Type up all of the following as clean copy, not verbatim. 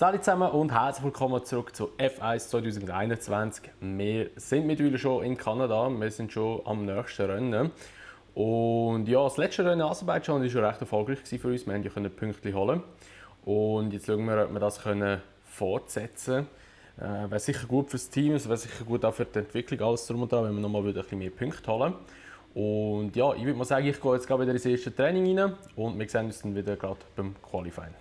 Salut zusammen und herzlich willkommen zurück zu F1 2021. Wir sind mittlerweile schon in Kanada, wir sind schon am nächsten Rennen. Und ja, das letzte Rennen in Aserbaidschan war schon recht erfolgreich für uns, wir konnten Punkte holen. Und jetzt schauen wir, ob wir das fortsetzen können. Wäre sicher gut für das Team, es wäre sicher gut auch für die Entwicklung, alles drum und dran, wenn wir nochmal ein bisschen mehr Punkte holen. Und ja, ich würde mal sagen, ich gehe jetzt wieder ins erste Training rein und wir sehen uns dann wieder gerade beim Qualifying.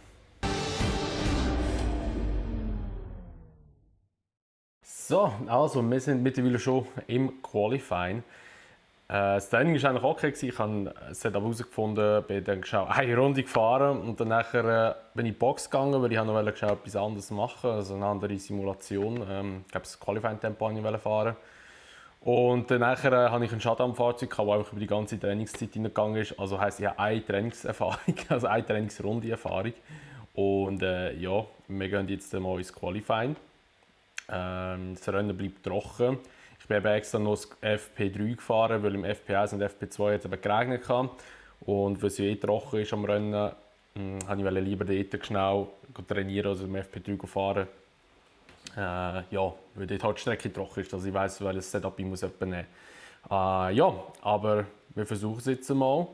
So, also wir sind mittlerweile schon im Qualifying. Das Training war eigentlich okay. Ich habe es aber herausgefunden, bin dann eine Runde gefahren und dann nachher, bin ich in die Box gegangen, weil ich wollte etwas anderes machen, also eine andere Simulation. Ich glaube, das Qualifying-Tempo fahren. Und dann nachher hatte ich einen Schaden am Fahrzeug, der einfach über die ganze Trainingszeit hineingegangen ist. Also heisst, ich habe eine Trainingserfahrung, also eine Trainingsrunde-Erfahrung. Und ja, wir gehen jetzt mal ins Qualifying. Das Rennen bleibt trocken. Ich bin eben extra noch das FP3 gefahren, weil im FP1 und FP2 jetzt eben geregnet hat. Und weil es trocken ist am Rennen, wollte ich lieber dort schnell trainieren, also im FP3 fahren. Ja, weil dort halt die Strecke trocken ist, also ich weiss, welches Setup ich muss nehmen muss. Ja, aber wir versuchen es jetzt mal.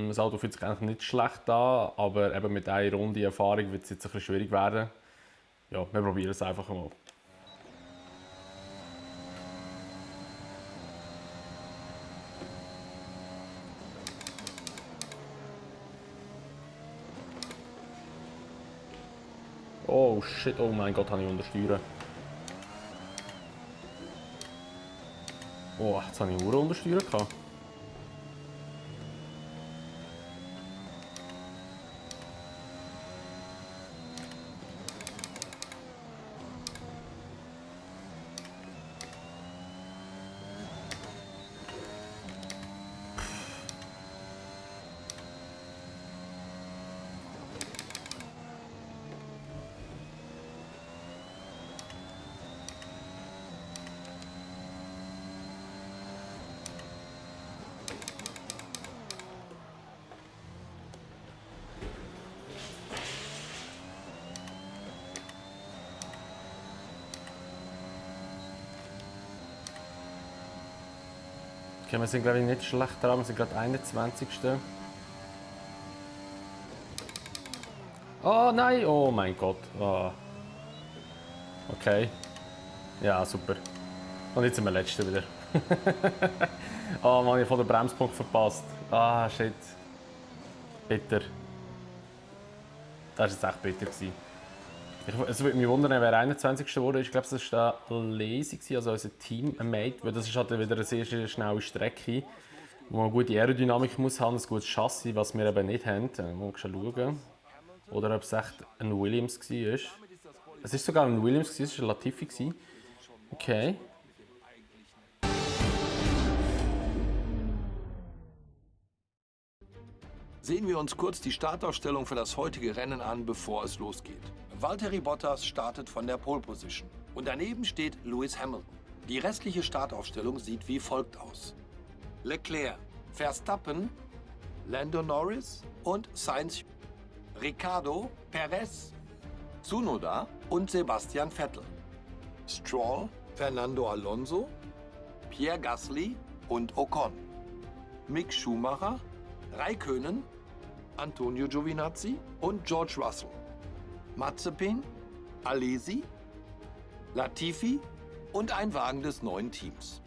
Das Auto fühlt sich eigentlich nicht schlecht an, aber eben mit einer Runde Erfahrung wird es jetzt ein bisschen schwierig werden. Ja, wir probieren es einfach mal. Oh shit, oh mein Gott, habe ich untersteuern. Oh, jetzt habe ich Uhr untersteuern gehabt. Okay, wir sind glaube ich nicht schlecht dran, wir sind gerade 21. Oh nein, oh mein Gott. Oh. Okay. Ja, super. Und jetzt sind wir Letzte wieder. Oh Mann, ich habe voll den Bremspunkt verpasst. Ah, shit. Bitter. Das war jetzt echt bitter. Es würde mich wundern, wer 21. wurde. Ich glaube, das war Lazy, also unser Teammate. Weil das ist halt wieder eine sehr, sehr schnelle Strecke, wo man eine gute Aerodynamik muss haben, ein gutes Chassis, was wir eben nicht haben. Mal schauen. Oder ob es echt ein Williams war. Es war sogar ein Williams, es war ein Latifi. Okay. Sehen wir uns kurz die Startaufstellung für das heutige Rennen an, bevor es losgeht. Valtteri Bottas startet von der Pole Position und daneben steht Lewis Hamilton. Die restliche Startaufstellung sieht wie folgt aus: Leclerc, Verstappen, Lando Norris und Sainz, Ricciardo, Perez, Tsunoda und Sebastian Vettel, Stroll, Fernando Alonso, Pierre Gasly und Ocon, Mick Schumacher, Räikkönen, Antonio Giovinazzi und George Russell, Mazepin, Alesi, Latifi und ein Wagen des neuen Teams.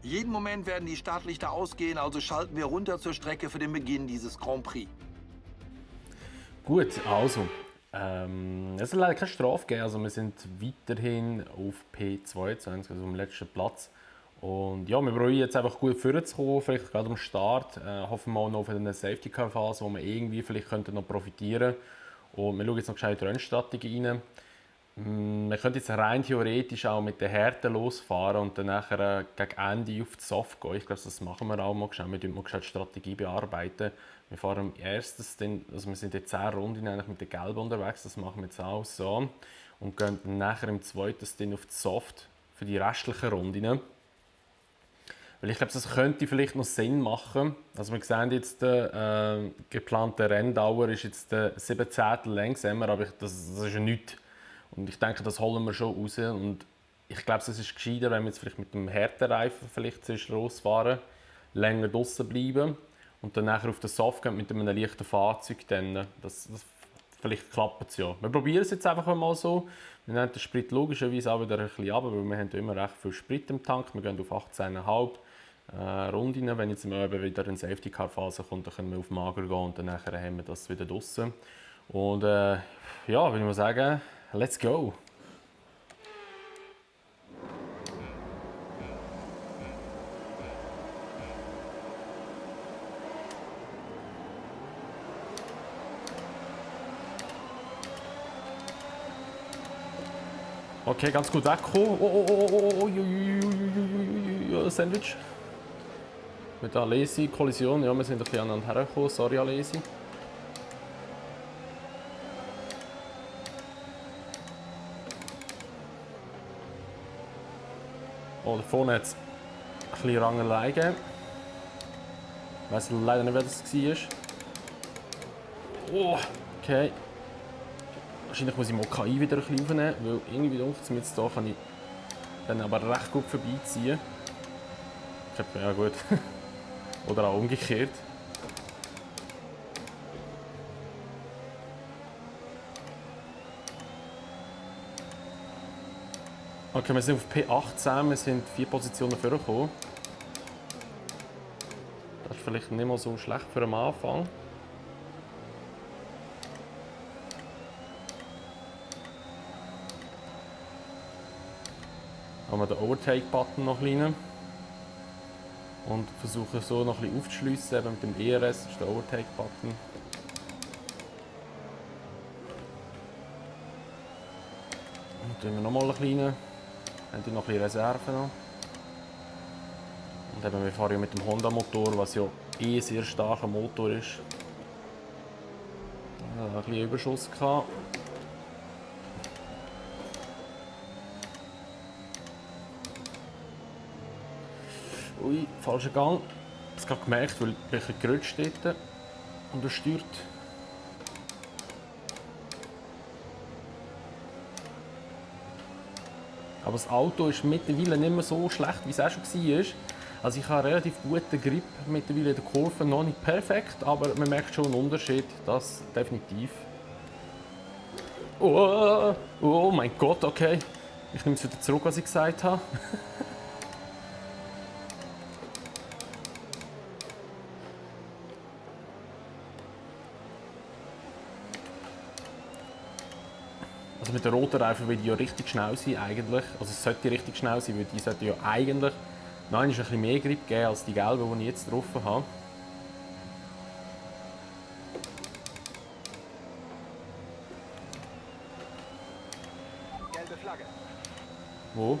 Jeden Moment werden die Startlichter ausgehen, also schalten wir runter zur Strecke für den Beginn dieses Grand Prix. Gut, also. Es hat leider keine Strafe gegeben, also wir sind weiterhin auf P22, also am letzten Platz. Und ja, wir probieren jetzt einfach gut vorzukommen, vielleicht gerade am Start. Hoffen wir mal noch auf eine Safety-Car-Phase, wo wir irgendwie vielleicht noch profitieren könnten. Und wir schauen jetzt noch gescheit die Rennstrategie rein. Wir können jetzt rein theoretisch auch mit den Härten losfahren und dann nachher gegen Ende auf die Soft gehen. Ich glaube, das machen wir auch mal gescheit. Wir bearbeiten mal die Strategie. Wir fahren erstes, also wir sind jetzt 10 Runden eigentlich mit der Gelben unterwegs, das machen wir jetzt auch so. Und gehen dann nachher im zweiten auf die Soft für die restlichen Runden. Weil ich glaube, das könnte vielleicht noch Sinn machen. Also wir sehen jetzt, die geplante Renndauer ist jetzt 17 langsamer, aber das ist ja nichts. Und ich denke, das holen wir schon raus. Und ich glaube, es ist gescheiter, wenn wir jetzt vielleicht mit dem Härtereifen vielleicht zuerst losfahren, länger draußen bleiben und dann nachher auf den Soft gehen mit einem leichten Fahrzeug. Dann, vielleicht klappt es ja. Wir probieren es jetzt einfach mal so. Wir nehmen den Sprit logischerweise auch wieder ein bisschen runter, weil wir haben immer recht viel Sprit im Tank. Wir gehen auf 18,5 Runden. Wenn jetzt mal wieder eine Safety-Car-Phase kommt, dann können wir auf Mager gehen und dann nachher haben wir das wieder draußen. Und ja, würde ich mal sagen, let's go! Okay, ganz gut weggekommen. Sandwich. Mit der Alesi-Kollision. Ja, wir sind ein bisschen aneinander hergekommen. Sorry, Alesi. Oh, da vorne hat es ein bisschen Rangelei gegeben. Ich weiss leider nicht, wer das war. Oh, okay. Wahrscheinlich muss ich mal KI wieder ein bisschen aufnehmen, weil irgendwie denkt es mir jetzt da kann ich dann aber recht gut vorbeiziehen. Ich glaube, ja gut. Oder auch umgekehrt. Okay, wir sind auf P18, wir sind 4 Positionen vorgekommen. Das ist vielleicht nicht mal so schlecht für am Anfang. Haben wir den Overtake-Button noch rein. Und versuchen so noch ein bisschen aufzuschliessen, eben mit dem ERS, das ist der Overtake-Button. Und dann wir nochmal einen kleinen, haben die noch ein bisschen Reserve noch. Und eben, wir fahren ja mit dem Honda-Motor, was ja ein sehr starker Motor ist. Ja, ein bisschen Überschuss gehabt. Ui, falscher Gang. Ich habe es gerade gemerkt, weil ich ein bisschen gerutscht dort und er steuert. Aber das Auto ist mittlerweile nicht mehr so schlecht, wie es auch schon war. Also ich habe einen relativ guten Grip mittlerweile in der Kurve, noch nicht perfekt, aber man merkt schon einen Unterschied, das definitiv. Oh mein Gott, okay. Ich nehme es wieder zurück, was ich gesagt habe. Also mit den roten Reifen will ich ja richtig schnell sein eigentlich. Also es sollte richtig schnell sein, weil die sollten ja eigentlich noch ein bisschen mehr Grip geben als die gelben, die ich jetzt drauf habe. Gelbe Flagge. Wo?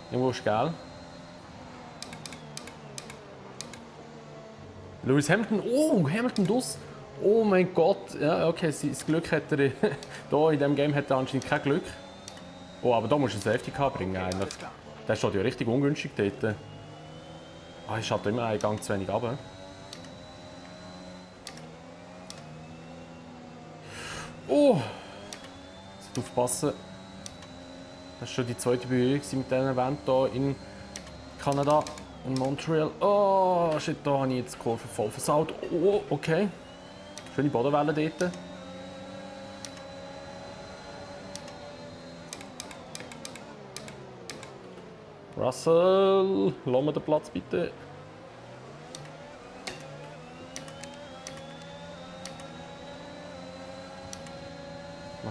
Irgendwo ist gelb. Lewis Hamilton, oh, Hamilton dus. Oh mein Gott, ja, okay, das Glück hat er, hier in diesem Game hat er anscheinend kein Glück. Oh, aber da musst du einen Safety Car bringen eigentlich. Der steht ja richtig ungünstig dort. Ah, ich schalte immer einen Gang zu wenig runter. Oh! Jetzt aufpassen. Das war schon die zweite Berührung mit diesem Event hier in Kanada, in Montreal. Oh, shit, da habe ich jetzt die Kurve voll versaut. Oh, okay. Schöne Bodenwelle dort. Russell, lass mir den Platz bitte.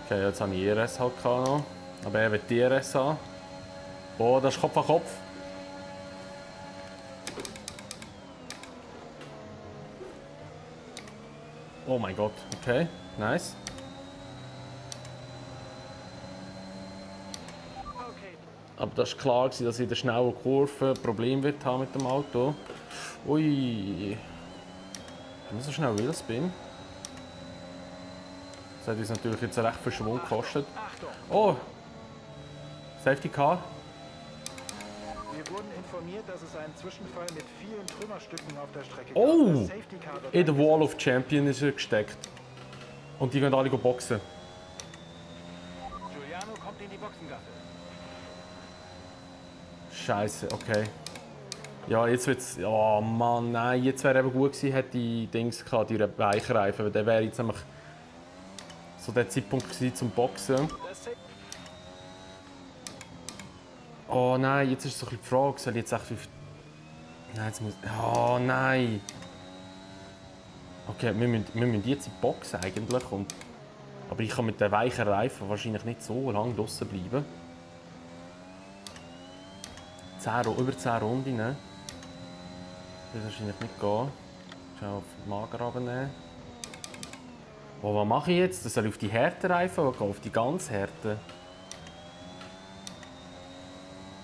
Okay, jetzt habe ich ERS halt noch. Aber er will DRS haben. Oh, das ist Kopf an Kopf. Oh mein Gott, okay, nice. Aber das war klar, dass ich in der schnellen Kurve ein Problem wird haben mit dem Auto. Ui. Ich bin so schnell wie ich bin. Das hat uns natürlich jetzt recht viel Schwung gekostet. Oh! Safety Car. Wir wurden informiert, dass es einen Zwischenfall mit vielen Trümmerstücken auf der Strecke gab. Oh! Das Safety Car In der Wall of Champion ist er gesteckt. Und die gehen alle boxen. Boxengaffel. Scheiße, okay. Ja, jetzt wird's. Oh Mann, nein, jetzt wäre eben gut gewesen, hätte ich Dings gehabt, die Weichreifen. Weil der wäre jetzt nämlich so der Zeitpunkt gewesen zum Boxen. Oh nein, jetzt ist so ein bisschen die Frage, soll ich jetzt echt wie. Nein, jetzt muss. Oh nein! Okay, wir müssen jetzt in die Box eigentlich. Aber ich kann mit den weichen Reifen wahrscheinlich nicht so lange draußen bleiben. Über 10 Runden, ne? Das wird wahrscheinlich nicht gehen. Schau auf den Mager runternehmen. Oh, was mache ich jetzt? Das soll ich auf die harten Reifen gehen, auf die ganz harten.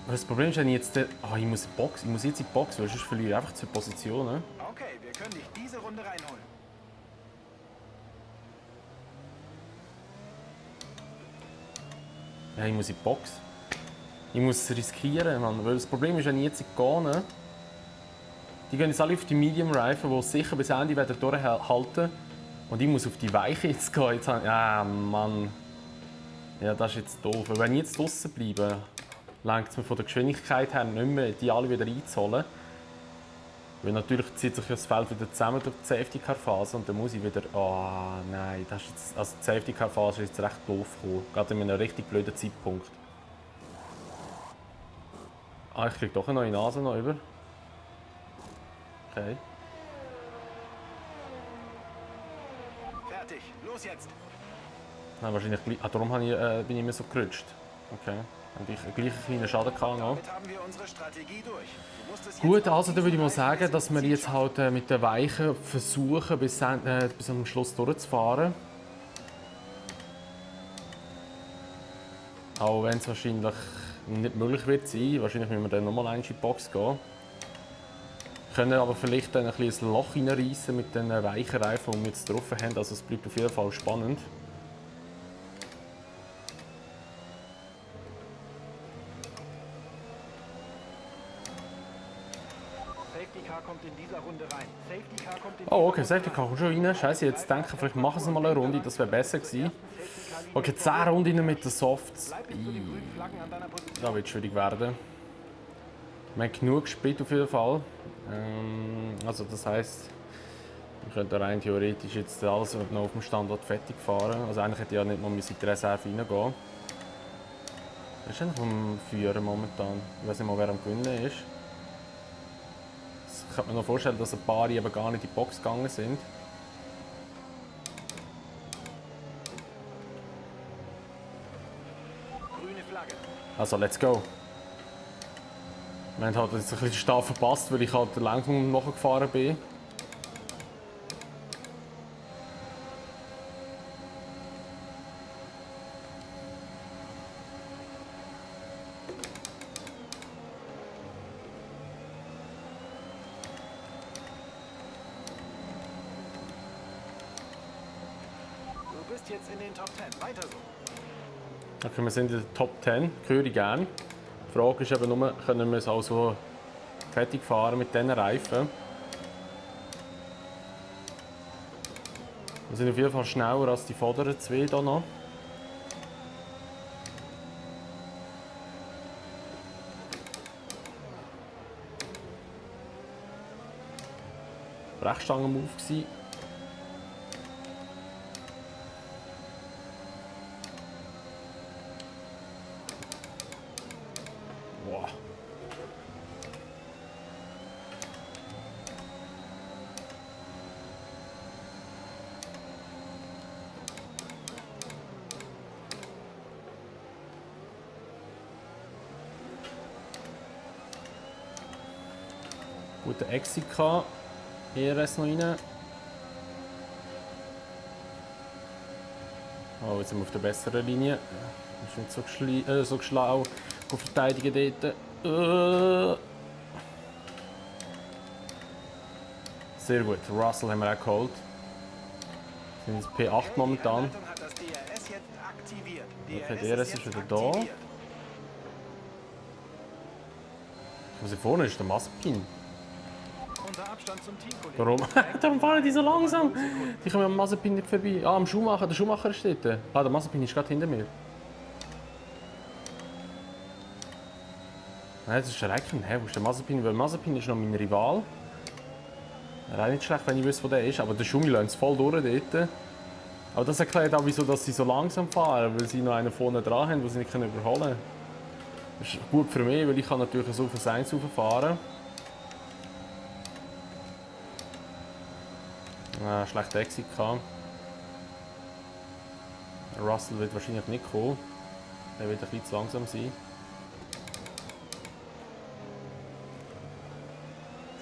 Das Problem ist, wenn ich jetzt. Ich muss jetzt in die Box, weil sonst verliere ich einfach zur Position. Ne? Okay, wir können dich diese Runde reinholen. Ja, ich muss in die Box. Ich muss es riskieren, Mann. Weil das Problem ist, wenn ich jetzt gehe, ne? Die gehen jetzt alle auf die Medium Rifle, die sicher bis Ende wieder durchhalten. Und ich muss auf die Weiche jetzt gehen. Jetzt Mann. Ja, das ist jetzt doof. Weil wenn ich jetzt draußen bleibe, reicht es mir von der Geschwindigkeit her nicht mehr, die alle wieder einzuholen. Weil natürlich zieht sich das Feld wieder zusammen durch die Safety Car Phase und dann muss ich wieder. Oh nein, das ist jetzt, also die Safety Car Phase ist jetzt recht doof gekommen. Gerade in einem richtig blöden Zeitpunkt. Ich krieg doch eine neue Nase noch über. Okay. Fertig, los jetzt. Nein, wahrscheinlich. Darum bin ich immer so gerutscht. Okay. Und ich gleich einen kleinen Schaden gehabt. Damit haben wir unsere Strategie durch. Du musst es jetzt Gut, also auf dann würde ich mal diesen sagen, Reifen dass wir setzen. jetzt halt mit den Weichen versuchen, bis am Schluss durchzufahren. Auch wenn es wahrscheinlich nicht möglich wird sein. Wahrscheinlich müssen wir dann nochmal in die Box gehen. Wir können aber vielleicht dann ein kleines Loch reinreißen mit den weichen Reifen, die wir jetzt drauf haben. Also es bleibt auf jeden Fall spannend. Safety Car kommt in dieser Runde rein. Safety Car kommt in Oh, okay, dieser Safety Car kommt schon rein. Scheiße, jetzt denke ich, vielleicht machen sie mal eine Runde, das wäre besser gewesen. Okay, 10 Runden mit den Softs. Bleib bis zu den grünen Flaggen an deiner Position. Da wird es schwierig werden. Wir haben genug Sprit auf jeden Fall. Also das heisst, wir könnten rein theoretisch jetzt alles noch auf dem Standort fertig fahren. Also eigentlich hätte ich ja nicht mal in die Reserve reingehen. Wer ist eigentlich am Führen momentan? Ich weiß nicht mal, wer am Gewinnen ist. Ich kann mir noch vorstellen, dass ein paar eben gar nicht in die Box gegangen sind. Grüne Flagge. Also, let's go. Wir haben halt jetzt ein bisschen den Start verpasst, weil ich halt der Lenkung nachgefahren bin. Du bist jetzt in den Top 10. Weiter so. Okay, wir sind in der Top 10, höre ich gerne. Die Frage ist eben nur, können wir es also fertig fahren mit diesen Reifen? Wir sind auf jeden Fall schneller als die vorderen zwei hier noch. Brechstangen-Move gewesen. Boah. Guter Exit gehabt. ERS noch rein. Oh, jetzt sind wir auf der besseren Linie. Ist nicht so schlau auf Verteidigen dort. Sehr gut, Russell haben wir auch geholt. Sind jetzt P8 momentan. Die Anleitung hat das DRS jetzt aktiviert. Okay, DRS ist wieder da. aktiviert. Was hier vorne ist der Mazepin. Unser Abstand zum Teamkollegen. Warum? Darum fahren die so langsam. Die kommen am Mazepin nicht vorbei. Am Schumacher, der Schumacher ist dort. Der Mazepin ist gerade hinter mir. Nein, das ist der Raikkonen. Hä, wo ist der Mazepin? Weil Mazepin ist noch mein Rival. Wäre auch nicht schlecht, wenn ich wüsste, wo der ist. Aber der Schumi lässt es voll durch dort. Aber das erklärt auch, wieso dass sie so langsam fahren. Weil sie noch einen vorne dran haben, den sie nicht überholen können. Das ist gut für mich, weil ich kann natürlich so auf das 1 fahren. Schlechter Exit gehabt. Russell wird wahrscheinlich nicht kommen. Er wird ein bisschen zu langsam sein.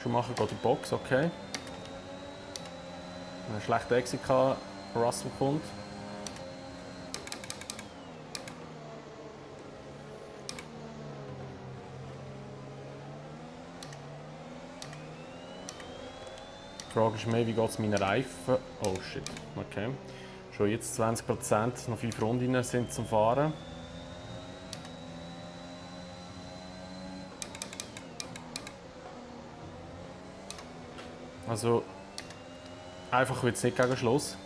Schumacher geht in die Box, okay. Ein schlechter Exit gehabt. Russell kommt. Die Frage ist mehr, wie geht es meinen Reifen? Oh shit, okay. Schon jetzt 20%, noch 5 Runden sind zum Fahren. Also, einfach wird es nicht gegen Schluss.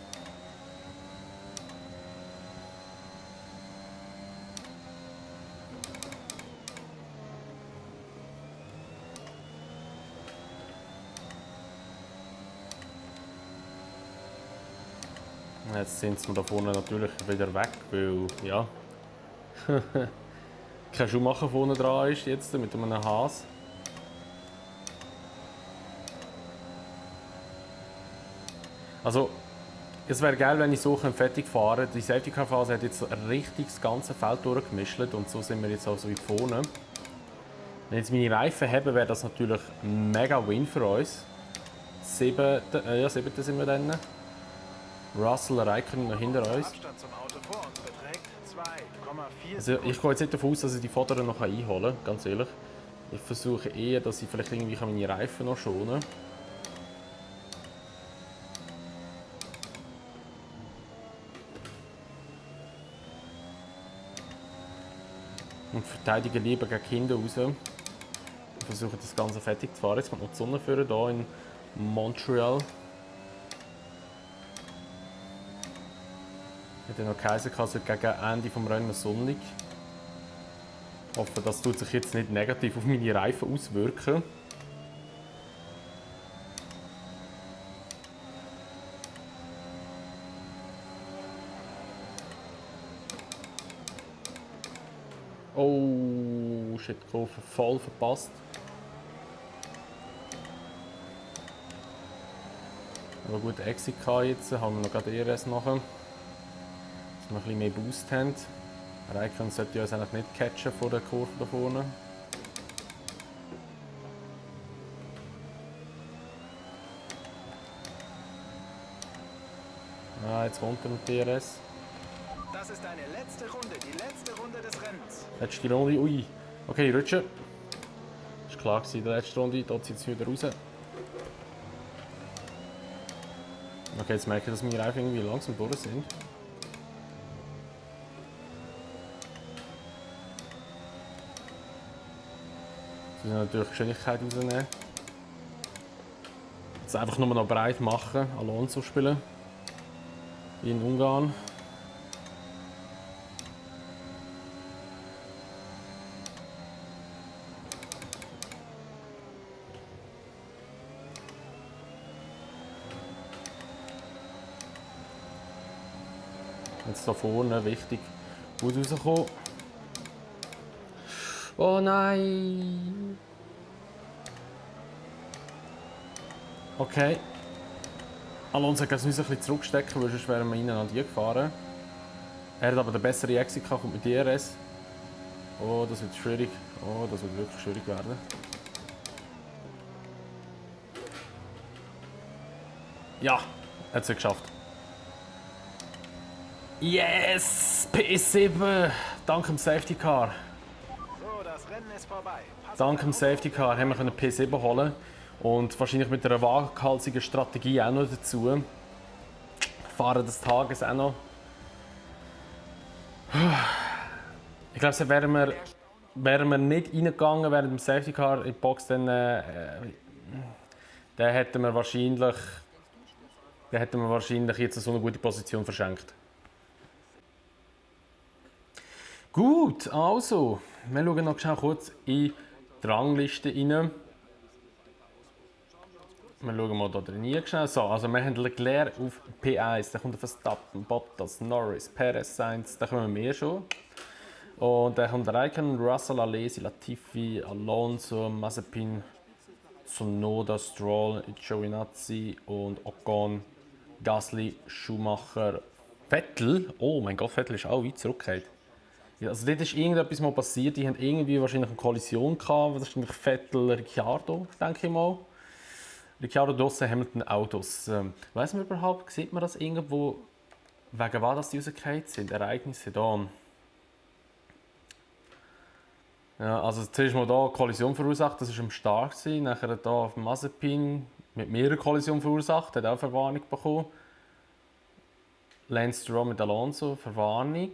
Jetzt sind sie da vorne natürlich wieder weg, weil ja kein Schuhmacher vorne dran ist jetzt mit einem Haas. Also es wäre geil, wenn ich so fertig fahren könnte. Die Safety Car Phase hat jetzt richtig das ganze Feld durchgemischt und so sind wir jetzt also weit vorne. Wenn jetzt meine Reifen haben, wäre das natürlich ein mega Win für uns. 7. sind wir dann. Russell Raikkonen noch hinter uns. Abstand zum Auto vor uns beträgt 2,4 Also ich gehe jetzt nicht davon aus, dass ich die Vorder noch einholen kann, ganz ehrlich. Ich versuche eher, dass ich vielleicht irgendwie meine Reifen noch schonen kann. Und verteidige lieber gegen Kinder raus. Ich versuche das Ganze fertig zu fahren. Jetzt kommt noch die Sonne für hier in Montreal. Ich hätte noch geheißen, es wird gegen Ende des Rennens sonnig. Ich hoffe, das tut sich jetzt nicht negativ auf meine Reifen auswirken. Oh, shit, Kurve voll verpasst. Aber gut, Exit jetzt, haben wir noch gerade ERS nachher. Dass wir ein bisschen mehr Boost haben. Raikkonen sollte uns eigentlich nicht catchen vor der Kurve da vorne. Ah, jetzt kommt er mit DRS. Das ist deine letzte Runde, die letzte Runde des Rennens. Letzte Runde, ui. Okay, rutschen. Das war klar, in der letzten Runde, dort zieht es wieder raus. Okay, jetzt merke ich, dass meine Reifen irgendwie langsam durch sind. Sie müssen natürlich Geschwindigkeit rausnehmen. Jetzt einfach nur noch breit machen, Alonso spielen. Wie in Ungarn. Jetzt da vorne, wichtig, gut rauskommen. Oh nein! Okay. Alonso kann es ein bisschen zurückstecken, weil sonst wären wir innen an die gefahren. Er hat aber den besseren Exit gehabt, kommt mit DRS. Oh, das wird schwierig. Oh, das wird wirklich schwierig werden. Ja, er hat es geschafft. Yes! P7! Dank dem Safety Car. So, das Rennen ist vorbei. Dank dem Safety Car haben wir P7 holen und wahrscheinlich mit einer waghalsigen Strategie auch noch dazu. Fahren des Tages auch noch. Ich glaube, wären wir nicht reingegangen während dem Safety Car in die Box, dann hätten wir wahrscheinlich jetzt so eine gute Position verschenkt. Gut, also, wir schauen noch kurz in die Rangliste rein. Wir schauen mal hier drin schnell. So, also wir haben Leclerc auf P1, dann kommt Verstappen, Bottas, Norris, Perez, Sainz, da kommen wir schon. Und dann kommt Raikkonen, Russell, Alesi, Latifi, Alonso, Mazepin, Tsunoda, Stroll, Giovinazzi und Ocon, Gasly, Schumacher, Vettel. Oh mein Gott, Vettel ist auch weit zurückgekehrt. Also dort ist irgendetwas mal passiert, die haben irgendwie wahrscheinlich eine Kollision gehabt, wahrscheinlich Vettel, Ricciardo, denke ich mal. Ricciardo draussen, Hamilton Autos. Weiss man überhaupt, sieht man das irgendwo, wegen was die rausgefallen sind, Ereignisse da? Ja, also zuerst mal hier Kollision verursacht, das war am Start. Nachher hier auf Mazepin mit mehreren Kollisionen verursacht, hat auch eine Verwarnung bekommen. Lance Stroll mit Alonso, Verwarnung.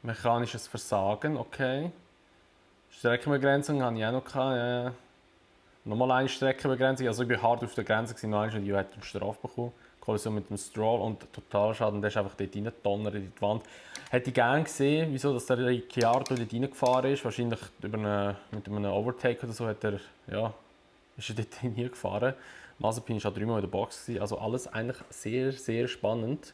Mechanisches Versagen, okay. Streckenbegrenzung hatte ich auch noch. Ja. Nochmal eine Streckenbegrenzung, also ich war hart auf der Grenze, noch einmal, und ich hatte eine Strafe bekommen. Kollision mit dem Stroll und Totalschaden, der ist einfach dort reingedonnert in die Wand. Hätte ich gerne gesehen, wieso dass der Ricciardo dort reingefahren ist. Wahrscheinlich mit einem Overtake oder so ist er dort hingefahren. Mazepin war auch 3-mal in der Box, also alles eigentlich sehr, sehr spannend.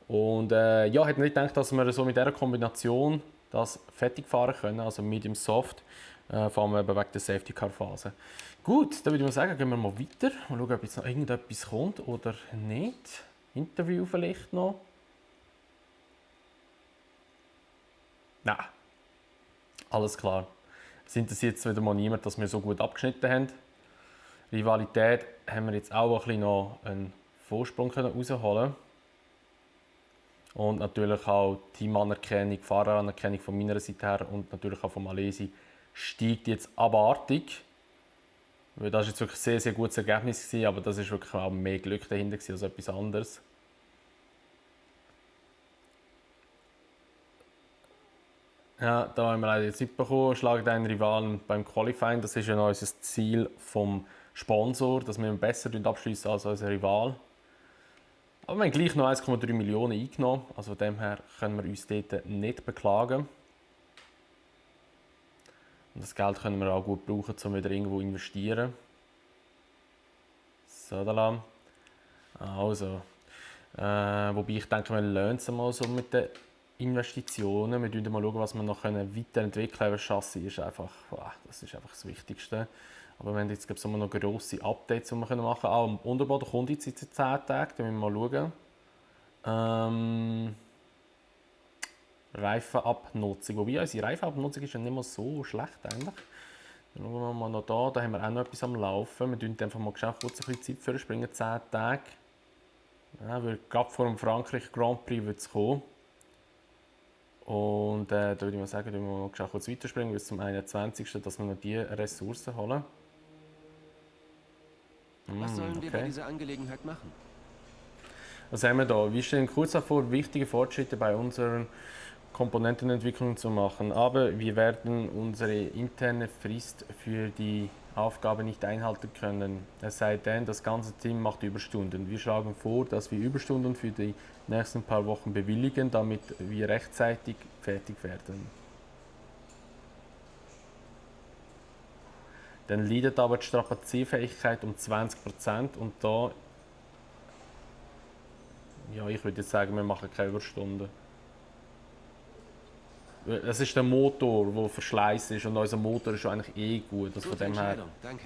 Und ja, hätte nicht gedacht, dass wir so mit dieser Kombination das fertig fahren können, also Medium Soft, vor allem wegen der Safety Car Phase. Gut, dann würde ich mal sagen, gehen wir mal weiter. Mal schauen, ob jetzt noch irgendetwas kommt oder nicht. Interview vielleicht noch. Nein, alles klar. Es interessiert jetzt wieder mal niemand, dass wir so gut abgeschnitten haben. Rivalität haben wir jetzt auch ein bisschen noch einen Vorsprung rausholen. Und natürlich auch Teamanerkennung, Fahreranerkennung von meiner Seite her und natürlich auch von Alesi steigt jetzt abartig. Weil das war jetzt wirklich ein sehr, sehr gutes Ergebnis, aber das war wirklich auch mehr Glück dahinter als etwas anderes. Ja, da haben wir leider jetzt nicht bekommen. Schlagen einen Rivalen beim Qualifying. Das ist ja noch unser Ziel vom Sponsor, dass wir besser abschließen als unser Rival. Aber wir haben gleich noch 1,3 Millionen eingenommen. Also von dem her können wir uns dort nicht beklagen. Und das Geld können wir auch gut brauchen, um wieder irgendwo zu investieren. So, da also. Wobei ich denke, wir lernen es mal so mit den Investitionen. Wir schauen mal, was wir noch weiterentwickeln können. Das Chassis ist einfach, das ist einfach das Wichtigste. Aber wir haben jetzt so noch grosse Updates, die wir machen können. Auch am Unterboden kommt jetzt in 10 Tagen, da müssen wir mal schauen. Reifenabnutzung. Wobei unsere Reifenabnutzung ist ja nicht mal so schlecht eigentlich. Dann schauen wir mal noch da. Da haben wir auch noch etwas am Laufen. Wir springen einfach mal kurz ein bisschen Zeit für, springen 10 Tage. Ja, weil gerade vor dem Frankreich Grand Prix wird es kommen. Und da würde ich mal sagen, wir mal kurz weiterspringen bis zum 21. dass wir noch diese Ressourcen holen. Was sollen wir bei dieser Angelegenheit machen? Was haben wir da? Wir stehen kurz davor, wichtige Fortschritte bei unserer Komponentenentwicklung zu machen, aber wir werden unsere interne Frist für die Aufgabe nicht einhalten können. Es sei denn, das ganze Team macht Überstunden. Wir schlagen vor, dass wir Überstunden für die nächsten paar Wochen bewilligen, damit wir rechtzeitig fertig werden. Dann leidet aber die Strapazierfähigkeit um 20% und da, ja, ich würde jetzt sagen, wir machen keine Überstunden. Es ist der Motor, der Verschleiß ist und unser Motor ist eigentlich eh gut. Also von dem her, danke.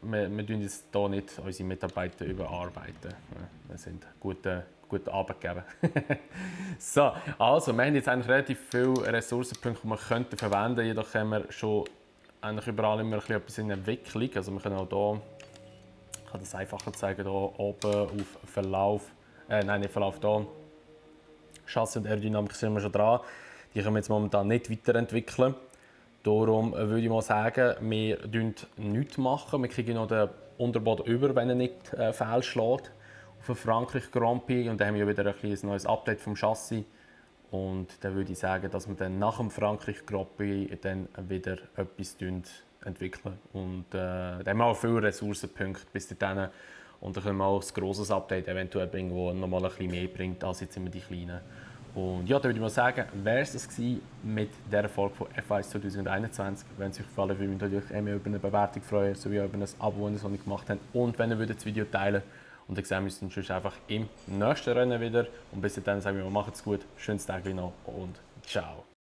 wir tun jetzt hier nicht unsere Mitarbeiter überarbeiten. Wir sind gute Arbeitgeber. So, also wir haben jetzt eigentlich relativ viele Ressourcenpunkte, die wir könnten verwenden. Jedoch haben wir schon eigentlich überall immer etwas in Entwicklung. Also wir können auch hier, ich kann das einfacher zeigen, hier oben auf Verlauf, nicht Verlauf, hier. Chassis und Aerodynamik sind wir schon dran. Die können wir jetzt momentan nicht weiterentwickeln. Darum würde ich mal sagen, wir machen nichts. Wir kriegen noch den Unterboden über, wenn er nicht fehlschlägt. Auf den Frankreich Grand Prix. Und dann haben wir wieder ein neues Update vom Chassis. Und dann würde ich sagen, dass wir dann nach dem Frankreich Grand Prix dann wieder etwas entwickeln. Und dann haben wir auch viele Ressourcenpunkte bis dahin. Und dann können wir auch ein grosses Update eventuell bringen, das nochmal ein bisschen mehr bringt als jetzt immer die kleinen. Und ja, dann würde ich mal sagen, wäre es das gewesen mit dieser Folge von F1 2021. Wenn es euch gefallen würde, würde ich mich natürlich über eine Bewertung freuen, sowie über ein Abo, das ihr gemacht habt. Und wenn ihr das Video teilen würdet. Und dann sehen wir uns dann sonst einfach im nächsten Rennen wieder. Und bis dahin sagen wir mal, macht's gut, schönes Tag noch und ciao.